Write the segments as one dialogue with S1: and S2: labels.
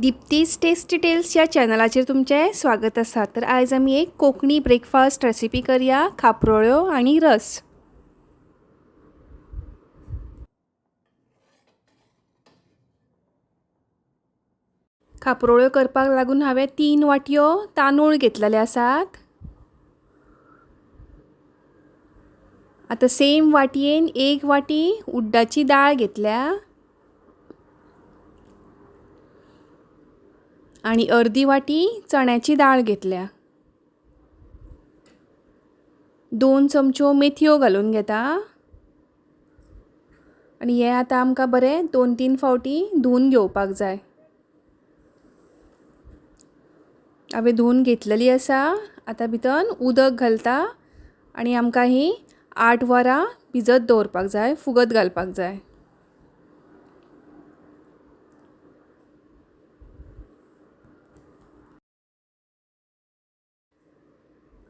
S1: दीप्तीज tasty tales ह्या चॅनलाचेर तुमचें स्वागत आसा. तर आयज आमी एक कोंकणी ब्रेकफास्ट रेसिपी करया, खापरोळ्यो आनी रस. खापरोळ्यो करपाक लागून हांवें 3 वाटयो तांदूळ घेतलेले आसात. आतां सेम वाटयेन 1 वाटी उड्डाची दाळ घेतल्या आनी अर्दी वाटी चण्याची दाळ घेतल्या. 2 चमच्यो मेथयो घालून घेता आनी हे आतां आमकां बरें 2-3 फावटी धुवन घेवपाक जाय. हांवें धुवन घेतलेली आसा. आतां भितर उदक घालता आनी आमकां ही 8 वरां भिजत दवरपाक जाय, फुगत घालपाक जाय.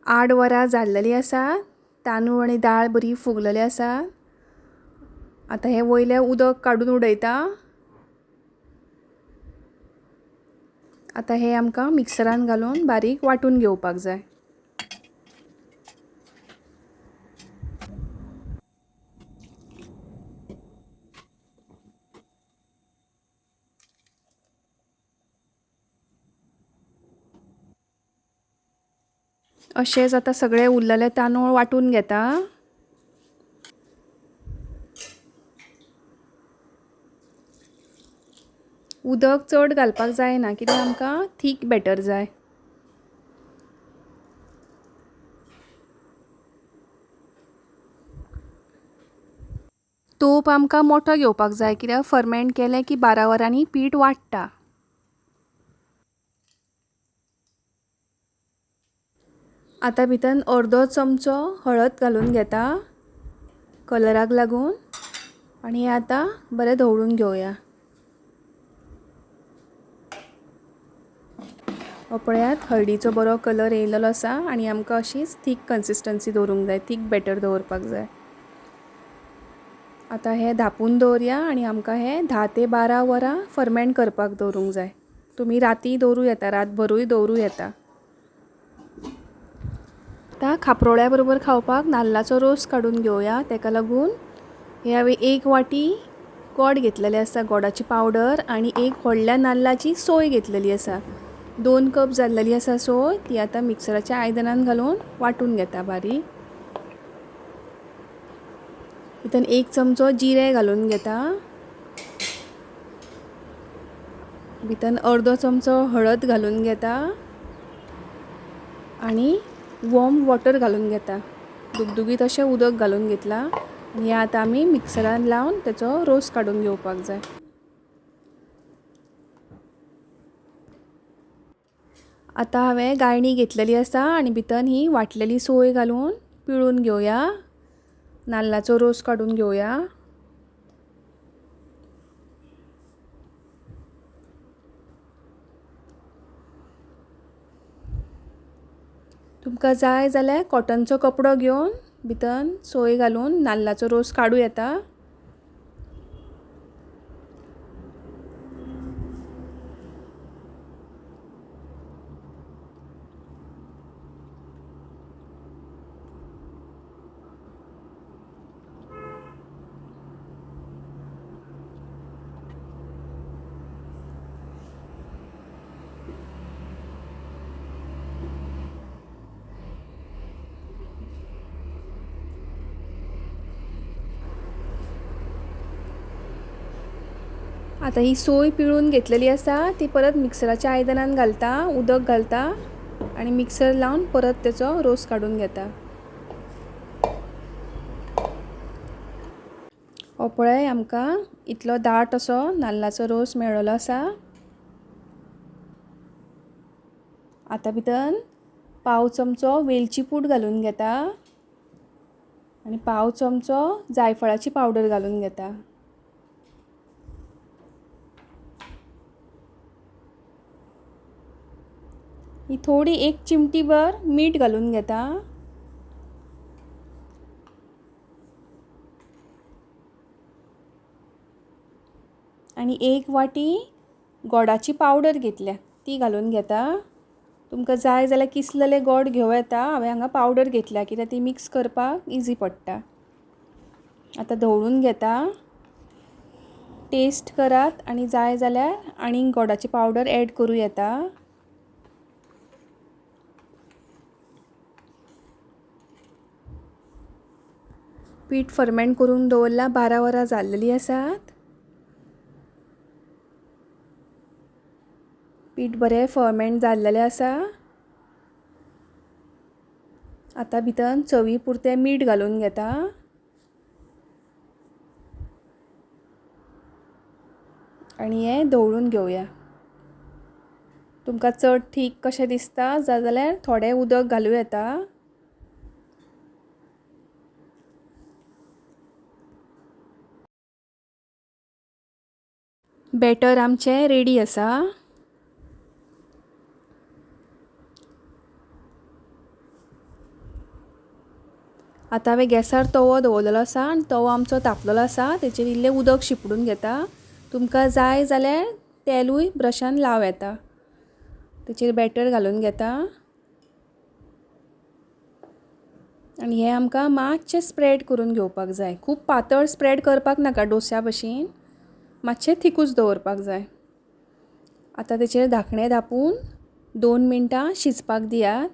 S1: आठ वरां जाल्लेली आसा. तांदूळ आनी दाळ बरी फुगलेली आसा. आतां हें वयलें उदक काडून उडयता. आतां हें आमकां मिक्सरान घालून बारीक वांटून घेवपाक जाय. अशेंच आतां सगळे उरलेले तांदूळ वांटून घेता. उदक चड घालपाक जायना, कित्याक आमकां थीक बॅटर जाय. तोप आमकां मोठो घेवपाक जाय, कित्याक फर्मेंट केलें की 12 वरांनी पीठ वाडटा. आतां भितर अर्दो चमचो हळद घालून घेता कलराक लागून आनी हे आतां बरें धवळून घेवया. हो पळयात हळदीचो बरो कलर येयलेलो आसा आनी आमकां अशीच थीक कन्सिस्टन्सी दवरूंक जाय, थीक बॅटर दवरपाक जाय. आतां हें धांपून दवरया आनी आमकां हें 10 ते 12 वरां फर्मेंट करपाक दवरूंक जाय. तुमी राती दवरूं येता, रातभरूय दवरूं येता. आतां खापरोळ्या बरोबर खावपाक नाल्लाचो रोस काडून घेवया. तेका लागून हे हांवें 1 वाटी गोड घेतलेले आसा, गोडाची पावडर, आनी 1 व्हडल्या नाल्लाची सोय घेतलेली आसा. 2 कप जाल्लेली आसा सोय, ती आतां मिक्सराच्या आयदनान घालून वांटून घेता बारीक. भितर 1 चमचो जिरें घालून घेता. भितर अर्दो चमचो हळद घालून घेता आनी वॉर्म वॉटर घालून घेता. दुगदुगीत अशें उदक घालून घेतला आनी हें आतां आमी मिक्सरान लावन तेचो रोस काडून घेवपाक जाय. आतां हांवें गाळणी घेतलेली आसा आनी भितर ही वांटलेली सोय घालून पिळून घेवया. नाल्लाचो रोस काडून घेवया. तुमकां जाय जाल्यार कॉटनचो कपडो घेवन भितर सोय घालून नाल्लाचो रोस काडूं येता. आतां ही सोय पिळून घेतलेली आसा ती परत मिक्सराच्या आयदनान घालता, उदक घालता आनी मिक्सर लावन परत तेचो रोस काडून घेता. हो पळय आमकां इतलो दाट असो नाल्लाचो रोस मेळ्ळो आसा. आतां भितर 1/4 चमचो वेलची पूड घालून घेता आनी 1/4 चमचो जायफळाची पावडर घालून घेता. ही थोडी 1 चिमटीभर मीठ घालून घेता. आनी 1 वाटी गोडाची पावडर घेतल्या ती घालून घेता. तुमकां जाय जाल्यार किसलेले गोड घेवं येता. हांवें हांगा पावडर घेतल्या कित्याक ती मिक्स करपाक इजी पडटा. आतां धवळून घेता. टेस्ट करात आनी जाय जाल्यार आनीक गोडाची पावडर एड करूं येता. पीठ फर्मेंट करून दवरला 12 वरां जाल्लेली आसात. पीठ बरें फर्मेंट जाल्लेलें आसा. आतां भितर चवी पुरतें मीठ घालून घेता. आनी हें धवळून घेवया. तुमकां चड थीक कशें दिसता जाल्यार थोडें उदक घालूं येता. बॅटर आमचें रेडी आसा. आतां हांवें गॅसार तवो दवरलेलो आसा आनी तवो आमचो तापलेलो आसा. तेचेर इल्लें उदक शिंपडून घेता. तुमकां जाय जाल्यार तेलूय ब्रशान लावं येता. तेचेर बॅटर घालून घेता आनी हें आमकां मातशें स्प्रेड करून घेवपाक जाय. खूब पातळ स्प्रेड करपाक नाका डोस्या भशेन, मातशें थिकूच दवरपाक जाय. आतां तेचेर धांकणें धांपून 2 मिनटां शिजपाक दियात.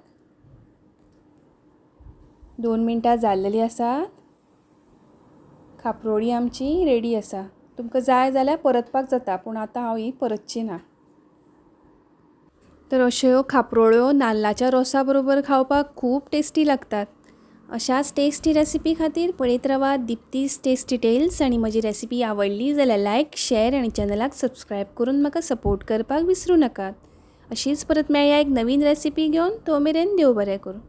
S1: 2 मिनटां जाल्लेली आसात. खापरोळी आमची रेडी आसा. तुमकां जाय जाल्यार परतपाक जाता, पूण आतां हांव ही परतची ना. तर अश्यो खापरोळ्यो नाल्लाच्या रोसा बरोबर खावपाक खूब टेस्टी लागतात. अशाच टेस्टी रेसिपी खातीर पळयत रावात दीप्तीस टेस्टी टेल्स. आनी म्हजी रेसिपी आवडली जाल्यार लायक, शेअर आनी चॅनलाक सबस्क्रायब करून म्हाका सपोर्ट करपाक विसरूं नाकात. अशीच परत मेळया एक नवीन रेसिपी घेवन. तो मेरेन देव बरें करूं.